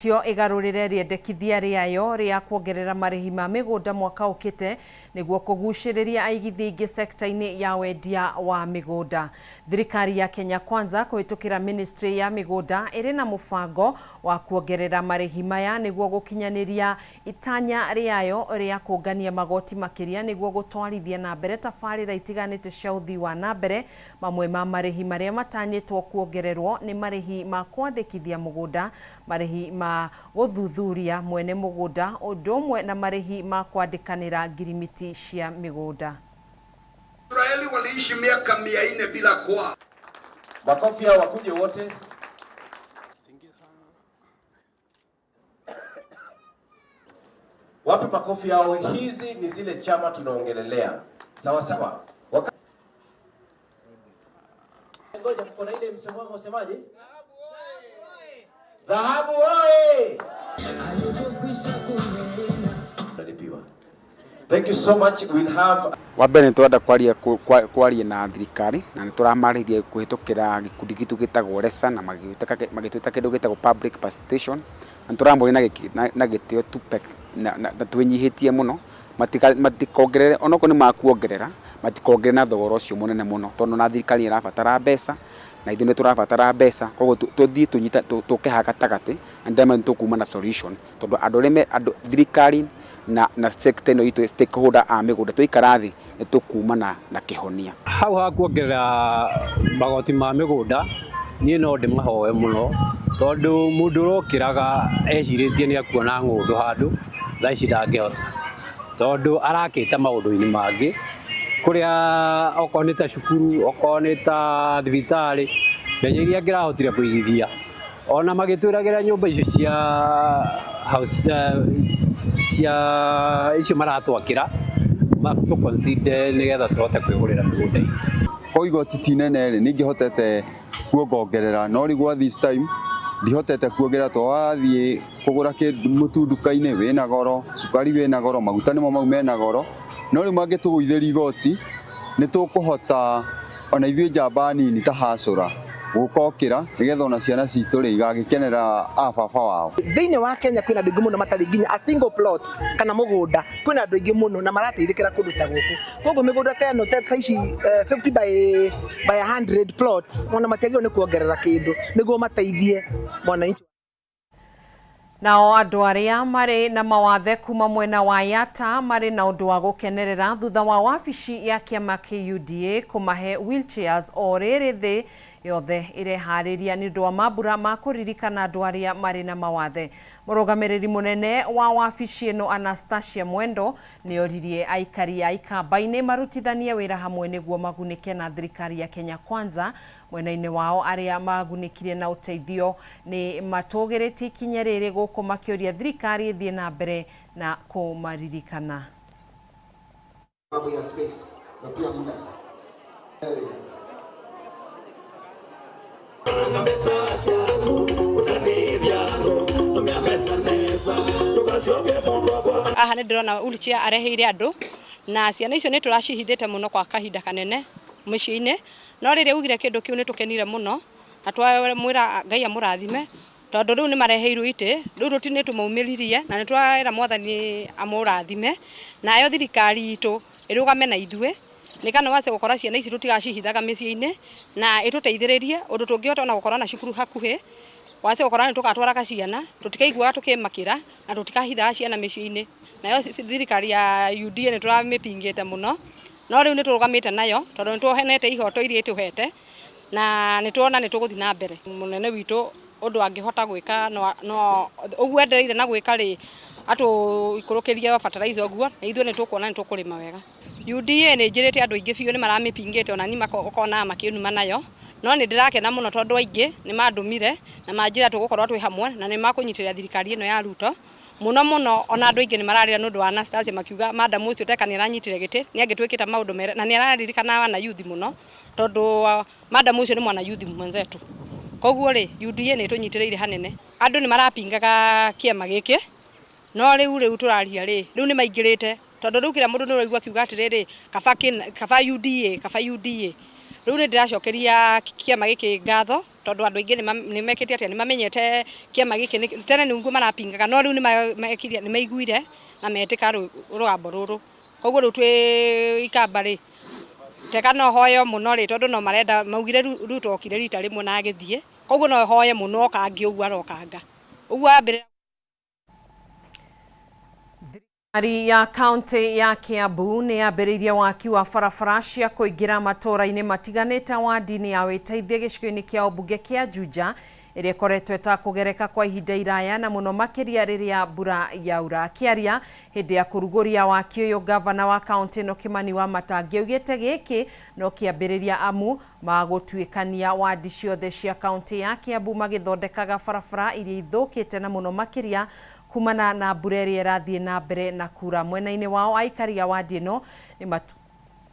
Cio ĩgarũrĩre rĩendekithia rĩayo rĩa kuongerera marĩhi ma mĩgũnda mwaka ũkĩte nĩguo kũgucĩrĩria aigithia aingĩ sekta-inĩ ya wendia wa mĩgũnda. Thirikari ya Kenya Kwanza kũhĩtũkĩra ministry ya mĩgũnda ĩrĩ na mũbango wa kuongerera marĩhi maya nĩguo gũkinyanĩria itanya rĩayo rĩa kũngania magoti makĩria nĩguo gũtwarithia na mbere tabarĩra itiganĩte cia ũthii wa na mbere. Mamwe ma marĩhi marĩa matanyĩtwo kuongererwo nĩ marĩhi ma kwandĩkithia mũgũnda, marĩhi ma gũthuthuria mwene mũgũnda, ũndũ ũmwe na marĩhi ma kwandĩkanĩra ngirimiti cia mĩgũnda. Israeli waliishi miaka 400 bila kwao. Makofi yao wakuje wote. Wapi makofi yao? Hizi ni zile chama tunaongelelea, sawa sawa. Ngoja, mko na ile msemo wako usemaje? Dhahabu oye! Nalipiwa. Thank you so much. We'll have Wa mbere nĩ tũrenda kwaria na thirikari na nĩ tũramarĩria kũhĩtũkĩra gĩkundi gitũ gĩtagwo RESA na magĩtwĩta kĩndũ gĩtagwo public participation, na nĩ tũramoria na gĩtĩo na twĩnyihĩtie mũno matikongerere, onokorwo nĩ makuongerera matikongerere na thogora ũcio mũnene mũno, tondũ na thirikari nĩ ĩrabatara mbeca na ithuĩ nĩ tũrabatara mbeca, koguo tũthiĩ tũnyita tũke haha gatagatĩ na ndĩrama nĩ tũkuma na solution, tondũ andũ arĩa andũ thirikari na sector ĩno itũ stakeholder a mĩgũnda twaikara thĩ nĩ tũkuma na kĩhonia. Hau ha kuongerera magoti ma mĩgũnda niĩ no ndĩmahoe mũno, tondũ mũndũ ũrokĩraga ecirĩtie nĩ akuona ng'ũndũ handũ, thaa ici ndangĩhota, tondũ arakĩte maũndũ-inĩ mangĩ kũrĩa okorwo nĩ ta cukuru, okorwo nĩ ta thibitarĩ, mbeca iria angĩrahotire kũigithia ona magĩtwĩragĩra nyũmba icio cia house, cia icio maratwakĩra matũ consider nĩgetha tũhote kwĩgũrĩra mĩgũnda itũ. Ko igoti ti nene rĩ, nĩ ingĩhotete kuongongerera, no rĩu gwa this time ndihotete kuongerera, tondũ wathiĩ kũgũra kĩndũ mũtu nduka-inĩ wĩna goro, cukari wĩna goro, maguta nĩmo mau mena goro, no rĩu mangĩtũgũithĩria igoti nĩ tũkũhota ona ithuĩ njamba nini ta hacũra gũkokĩra nĩgetha ona ciana citũ rĩ igagĩkenera a baba wao. Thĩinĩ wa Kenya kwĩna andũ aingĩ mũno matarĩ nginya a single plot kana mũgũnda, kwĩna andũ aingĩ mũno na marateithĩkĩra kũndũ ta gũkũ, koguo mĩgũnda ta ĩno ta ici 50 by 100 plots ona matiagĩrĩirwo nĩ kuongerera kĩndũ nĩguo mateithie mwananchi. Nao andũ arĩa marĩ na mawathe kuma mwena wa Yatta marĩ na ũndũ wa gũkenerera thutha wa wabici ya kĩama kĩa UDA kũmahe wheelchairs o rĩrĩ thĩ yothe ĩreharĩria nĩ ũndũ wa mambura ma kũririkana andũ arĩa marĩ na mawathe. Mũrũgamĩrĩri mũnene wa wabici ĩno Anastasia Mwendo nĩ oririe aikari a Ikamba-inĩ marutithanie wĩra hamwe nĩguo magunĩke na thirikari ya Kenya Kwanza. Mwena-inĩ wao arĩa magunĩkire na ũteithio nĩ matũgĩrĩtie ikinya rĩrĩ gũkũ makĩũria thirikari ĩthiĩ na mbere na kũmaririkana. Sababu ya space na pia muda. Haha nĩ ndĩrona wheelchair areheire andũ na ciana icio nĩ tũracihithĩte mũno kwa kahinda kanene mĩciĩ-inĩ, no rĩrĩa augire kĩndũ kĩu nĩ tũkenire mũno na twamwĩra Ngai amũrathime, tondũ rĩu nĩ mareheirwo itĩ, rĩu rũti nĩ tũmaumĩririe na nĩ tũrera mwathani amũrathime, nayo thirikari itũ ĩrũgame na ithuĩ nĩ kana wace gũkora ciana ici tũtigacihithaga mĩciĩ-inĩ na ĩtũteithĩrĩrie ũndũ tũngĩhota ona gũkorwo na cukuru hakuhĩ, wace gũkora nĩ tũgatwaraga ciana tũtikaiguaga tũkĩmakĩra na tũtikahithaga ciana mĩciĩ-inĩ. Nayo thirikari ya UDA nĩ tũramĩpingĩte mũno, no rĩu nĩ tũrũgamĩte nayo tondũ nĩ tuonete ihoto iria ĩtũhete na nĩ tuona nĩ tũgũthiĩ na mbere. Mũnene witũ ũndũ angĩhota gwĩka no ũguo endereire na gwĩka rĩ, atũikũrũkĩrie fertilizer ũguo na ithuĩ nĩ tũkuona nĩ tũkũrĩma wega. UDA nĩ njĩrĩte andũ aingĩ biũ nĩ maramĩpingĩte ona niĩ ũkonaga makĩnuma nayo, no nĩ ndĩrakena mũno tondũ aingĩ nĩ mandũmire na manjĩra tũgũkorwo twĩ hamwe na nĩ makũnyitĩrĩra thirikari ĩno ya Ruto mũno mũno. Ona andũ aingĩ nĩ mararĩra nĩ ũndũ wa Anastasia makiuga madam ũcio teka nĩ aranyitire gĩtĩ nĩ angĩtwĩkĩte maũndũ mega na nĩ araririkana wana youth mũno, tondũ madam ũcio nĩ mwana youth mwenzetu. Koguo rĩ, UDA nĩ ĩtũnyitĩrĩire hanene. Andũ nĩ marapingaga kĩama gĩkĩ, no rĩu tũraria rĩ, rĩu nĩ maingĩrĩte, tondũ rĩu kila mũndũ nĩ ũraigua akiuga atĩrĩrĩ, kaba UDA, kaba UDA. Rĩu nĩ ndĩracokeria kĩama gĩkĩ ngatho. Tondu andu aingi ni mekite atia, ni mamenyete kiama giki. Tene ni nguo marapingaga, no riu ni mekire, ni maiguire na metika rugambo ruru. Koguo riu twi Ikamba ri, teka no hoyo muno ri, tondu no marenda maugire Ruto okire rita rimwe na agithie. Koguo no hoye muno okangi uguo arokanga uguo ambire. Thirikari ya kaunti ya Kiambu nĩ yambĩrĩirie waki wa barabara cia kũingĩra matũũra-inĩ matiganĩte wandi-inĩ ya Wĩteithie gĩcigo-inĩ kĩa ũmbunge kĩa Juja, ĩrĩa ĩkoretwo ĩtakũgereka kwa ihinda iraya, na mũno makĩria rĩrĩa mbura yaura. Akĩaria hĩndĩ ya kũrugũria waki ũyũ, gavana wa kaunti ĩno Kimani Wamatangi augĩte gĩkĩ no kĩambĩrĩria, amu magũtuĩkania wandi ciothe cia kaunti ya Kiambu magĩthondekaga barabara iria ithũkĩte, na mũno makĩria kumana na mbura ĩrĩa ĩrathiĩ na mbere na kura. Mwena-inĩ wao, aikari a wandi ĩno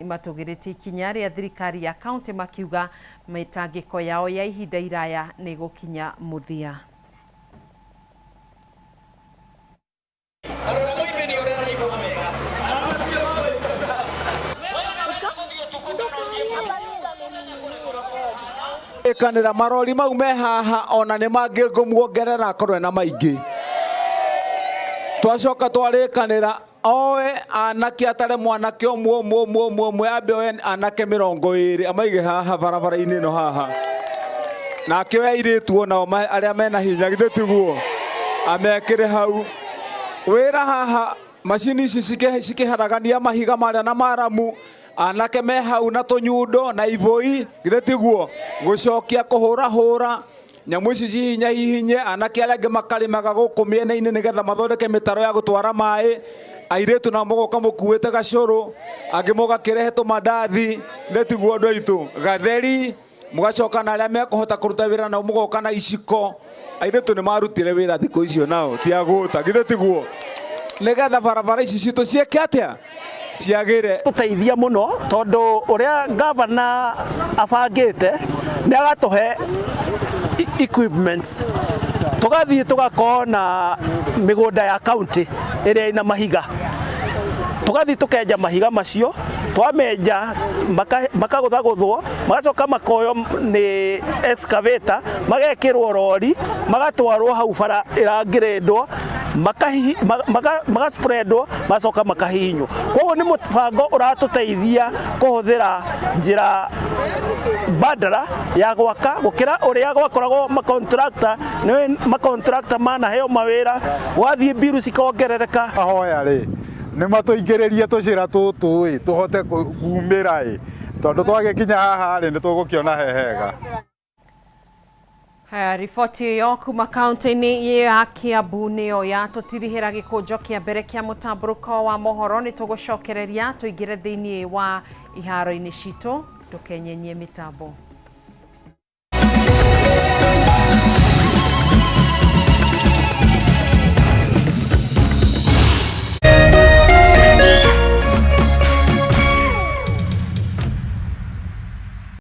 nĩmatũgĩrĩtie ikinya rĩa thirikari ya kaunti, makiuga mĩtangĩko yao ya ihinda iraya nĩ gũkinya mũthia. Kanĩra marori mau me haha, ona nĩ mangĩ ngũmuongerera akorwo na maingĩ. Twacoka twarĩkanĩra oe anake, atare mwanake ũmwe ũmwe ũmwe ũmwe ũmwe, ambe oe anake 20 amaige haha barabara-inĩ ĩno haha, nake oe airĩtu onao arĩa mena hinya, githĩ tiguo, amekĩre hau wĩra haha. Macini ici cikĩharagania mahiga marĩa na maramu, anake me hau na tũnyundo na ibũi, githĩ tiguo, gũcokia kũhũrahũra nyamũ ici cihinya hihinye. Anake arĩa angĩ makarĩmaga gũkũ mĩena-inĩ nĩgetha mathondeke mĩtaro ya gũtwara maĩ. Airĩtu nao mũgoka mũkuĩte gacũrũ, angĩ mũgakĩrehe tũmandathi, nĩ tiguo andũ aitũ, gatheri, mũgacoka na arĩa mekũhota kũruta wĩra nao mũgoka na iciko. Airĩtu nĩ marutire wĩra thikũ icio nao ti agũta, githĩ tiguo, nĩgetha barabara ici citũ ciĩke atĩa, ciagĩre. Tũteithia mũno, tondũ ũrĩa gavana abangĩte nĩ agatũhe equipments, tũgathiĩ tũgakorwo na mĩgũnda ya county ĩrĩa ĩna mahiga, tũgathiĩ tũkenja mahiga macio. Twamenja makagũthagũthwo, magacoka makoywo nĩ excavator, magekĩrwo rori, magatwarwo hau bara ĩrangĩrĩndwo, magaspreadwo, magacoka makahihinywo. Koguo nĩ mũbango ũratũteithia kũhũthĩra njĩra mbandara ya gwaka gũkĩra ũrĩa gwakoragwo macontractor. Nĩ macontractor manaheo mawĩra, gwathiĩ mbiru cikongerereka. Ahoya rĩ, nĩ matũingĩrĩrie tũcĩra tũtũ ĩ, tũhote kumĩra ĩ, tondũ twagĩkinya haha rĩ, nĩ tũgũkĩona he hega. Haya, riboti ĩyo kuma kaunti-inĩ ya Kiambu nĩyo yatũtirihĩra gĩkũnjo kĩa mbere kĩa mũtambũrũko wa mohoro. Nĩ tũgũcokereria tũingĩre thĩinĩ wa iharo-inĩ citũ. Ndũkenyenyie mĩtambo.